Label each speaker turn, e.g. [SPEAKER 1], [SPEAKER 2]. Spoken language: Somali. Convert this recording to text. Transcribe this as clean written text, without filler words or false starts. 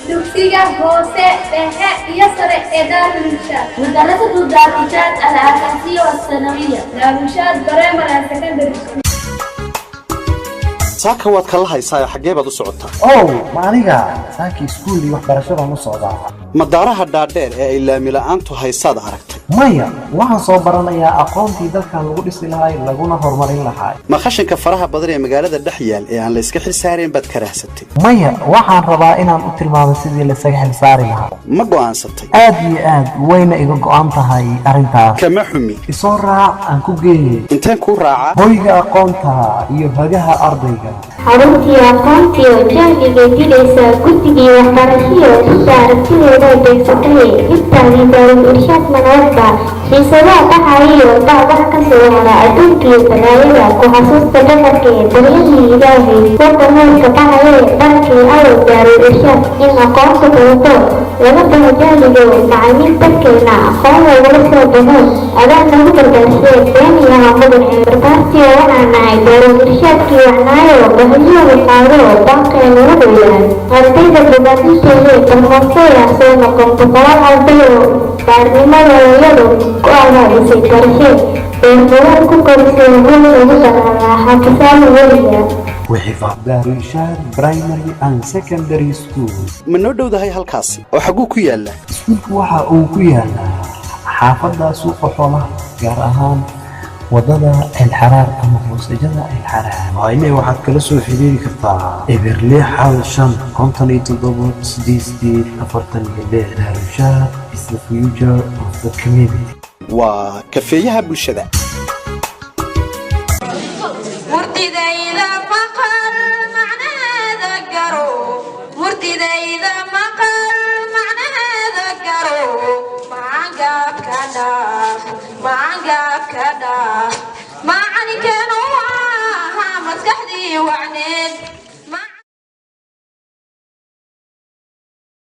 [SPEAKER 1] Dugsiga hoose, dhexe iyo sare ee Daarul Irshaad.
[SPEAKER 2] مدرسة دار إرشاد الأساسية والثانوية.
[SPEAKER 1] Daarul Irshaad Primary and Secondary School.
[SPEAKER 3] Saaka waad kala haysaa, xaggee baad u socotaa?
[SPEAKER 4] Ow, ma aniga saaki iskuul iyo waxbarashadaan u socdaa.
[SPEAKER 3] Madaaraha dhaadheer ee ay laami la'aantu haysaad aragtay?
[SPEAKER 4] Maya, waxaan soo baranayaa aqoontii dalkan lagu dhisi lahay laguna horumarin lahaa.
[SPEAKER 3] Ma qashinka faraha badan ee magaalada dhex yaal ee aan la iska xil saarayn baad karahsatay?
[SPEAKER 4] Maya, waxaan rabaa inaan u tilmaamo sidii laisaga xil saari lahaa.
[SPEAKER 3] Ma go'aansatay?
[SPEAKER 4] Aad iyo aad wayna iga go'an tahay arrintaas.
[SPEAKER 3] Kama xumi.
[SPEAKER 4] Isoo raac aan ku geeye.
[SPEAKER 3] Inteen kuu raacaa?
[SPEAKER 4] Hoyga aqoonta iyo hagaha ardayga.
[SPEAKER 5] Xaruntii aqoontiyo jahligay dilaysaa, guddigii waxbarashiyo sida aragtideeda beegsatay intaadii. Daarul Irshaad manabadba xiisadaha dhacayiyo dacdaha ka soo hara adduunkiyo balaayada ku xasuusta dhaqankee baryahii Ilaahay wada noolka baxaye dharkii ayow. Daarul Irshaad in aqoonta badato, laga baho jahligo, macalimiin dalkeena aqoon loogula soo baxo, adaa nagu barbaarshe beeniyaha mudan barbaartiyo. Waxaa nahay Daarul Irshaadkii wacnaayo bahiyooda qaado, baaqeenu wuxuu yahay ardayda bogaadinteeda barmoostaya soo noqon 100 ardayo baarnimada hooyadu ku abaadisay garashee beermudan ku korisay guul ugu dhalaalaa xafisaali weliga.
[SPEAKER 4] Daarul Irshaad Primary and Secondary School.
[SPEAKER 3] Ma noo dhowdahay halkaasi oo xagguu ku yaallaa?
[SPEAKER 4] Iskuulku waxa uu ku yaalaa xaafadda Suuqa Xoolaha, gaar ahaan wadada Ceelxaraar ama boosajada Ceelxaraar. Waaile waxaad kala soo xiriiri kartaa 061 557 88 46. Daarul Irshaad is the future of the community.
[SPEAKER 3] Waa kafeeyaha bulshada.
[SPEAKER 6] Murtidayda maqal, macnaheeda garo. Murtidayda maqal, macnaheeda garo. Macangaabka dhaaf, macangaabka dhaaf. Macalinkeenu ahaa maskaxdii wacneed.